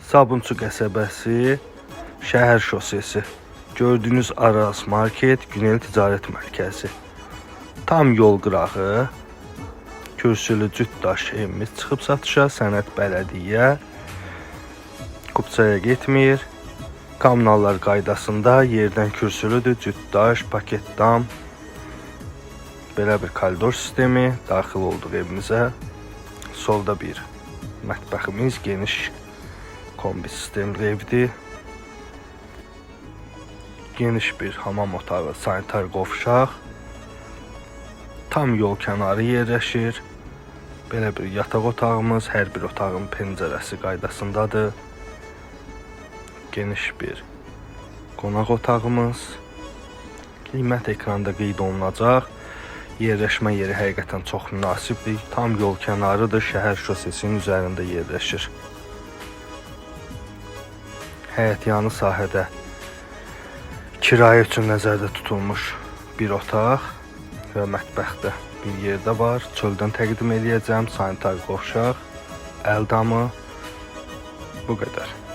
Sabunçu qəsəbəsi, şəhər şosesi. Gördüyünüz Araz Market, Günel Ticarət Mərkəzi. Tam yol qırağı, kürsülü cüt daş evimiz çıxıb satışa, sənəd bələdiyyə. Kupçaya getmir. Kommunallar qaydasında yerdən kürsülüdür, cüt daş, paket dam. Belə bir koridor sistemi daxil olduq evimizə. Solda bir mətbəximiz, geniş kombi sistemli evdir. Geniş bir hamam otağı, sanitar qovşaq. Tam yol kənarı yerləşir. Belə bir yataq otağımız, hər bir otağın pəncərəsi qaydasındadır. Geniş bir qonaq otağımız. Qiymət ekranda qeyd olunacaq. Yerləşmə yeri həqiqətən çox münasibdir. Tam yol kənarıdır, şəhər şosesinin üzərində yerləşir. Həyətyanı sahədə kirayə üçün nəzərdə tutulmuş bir otaq və mətbəxdə bir yerdə var. Çöldən təqdim eləyəcəm. Sanitar qovşaq, əl damı. Bu qədər.